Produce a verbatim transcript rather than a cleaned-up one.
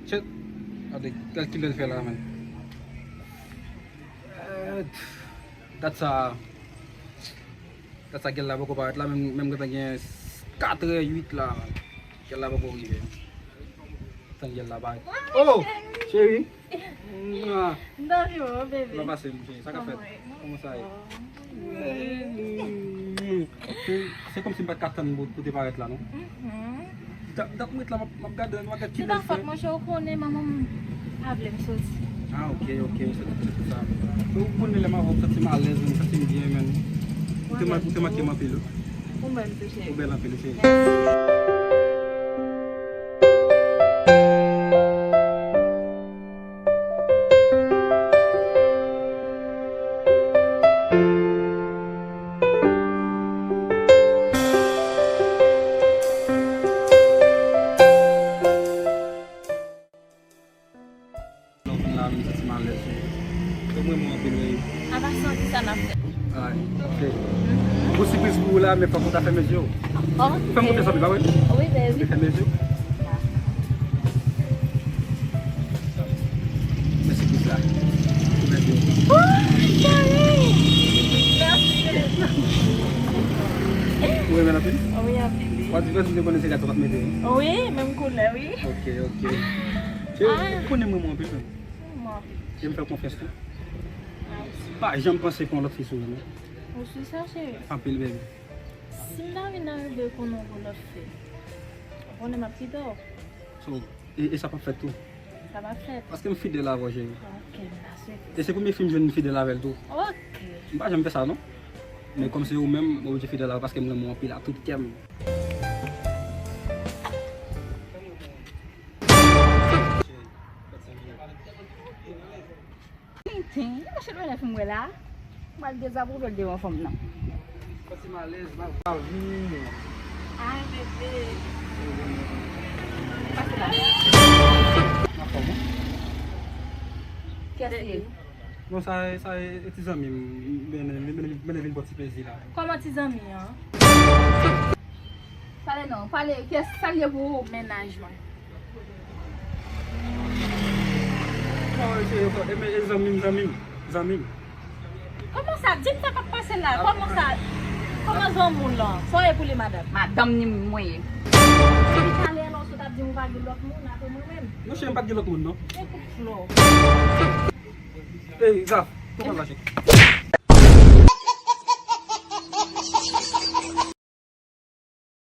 Shit. Gade, kalkil lè l fè la, man. Eh, dat sa, dat sa gèl la poko parèt la, menm, menm gentan gen katrè uit la, man. Gèl la poko rive. Tann gèl la parèt. Oh, cheri. Mwa. M t anvi wè w, bebe. Kòman pase, m cheri? Sa k ap fèt? Kòman sa ye? Se, se kòmsi m pa t ka tann pou, pou te parèt la, non? Dat, dat mwen la, m ap, m ap gade, m ap gade ki lè l fè. Se pa fòt mwen, cheri, ou konnen manman m pa vle m soti. Ah, ok, ok, se, se pou sa. Ou konnen lè m avè w, m santi m alèz, m santi m byen, men. Ou te man-, ou te manke m anpil, wi. Ou menm tou, cheri. Ou bèl anpil, cheri. Mèsi. Lè w vin la, m santi m alèz, wi. Ou renmen mwen anpil, wi. Apa sa, kisa n ap fè? Ay, ok. Bon sipriz pou ou la, men fòk ou ta fèmen je w. Ok. Fè m konfyans anpil, pa vre? Wi, baby. Ok, fèmen je w. Men sipriz la. Ou bèl, wi. Oh, cheri! Mèsi. Ou renmen l anpil? Wi, anpil, wi. W ap di mèsi, m te konnen se gad sa w t ap mete, wi. Wi, menm koulè, wi. Ok, ok. Cheri, ou konnen m renmen w anpil, menm. Mwen anpil. E m fè w konfyans tou. Mèsi. Pa janm panse ke yon lòt fi sou ou, non. Ou sou sa, cheri? Anpil, baby. Si m ta vin nan reve konnen yon lòt fi, ou konnen m ap kite w. So, e, e sa p ap fèt tou? Sa p ap fèt. Paske m fidèl avè w, cheri. Ok, m ta swete. E se premye fi m jwenn m fidèl avè l tou. Ok. M pa janm fè sa, non. Men kòm se ou menm, m oblije fidèl avè w paske m renmen w anpil ak tout kè m. Tintin, e machin mwen fin wè la. M al dezapwouve l devan fanm nan. Santi m alèz, m ap vini. Ay, bebe. Pase la. Anfòm, wi. Kiyès li ye? Non, sa, sa e, e ti zanmi m, m, m, m, m vin ba w ti plezi la. Kòman ti zanmi an? Pale non, pale, kiyès, sa l ye pou ou? Mennaj mwen. Non, e, e, e, e zanmi m, zanmi m, zanmi m. Kòman sa? Di m sa k ap pase la. Kòman sa? Kòman zanmi w lan? Sa w ye pou li, madanm? Madanm ni mwen ye. Depi talè la, w sot ap di m ou pa gen lòt moun apre mwen menm. Non, cheri, m pa t gen lòt moun, non. E kout flò. Ey, Zaf, kòman sa, cheri?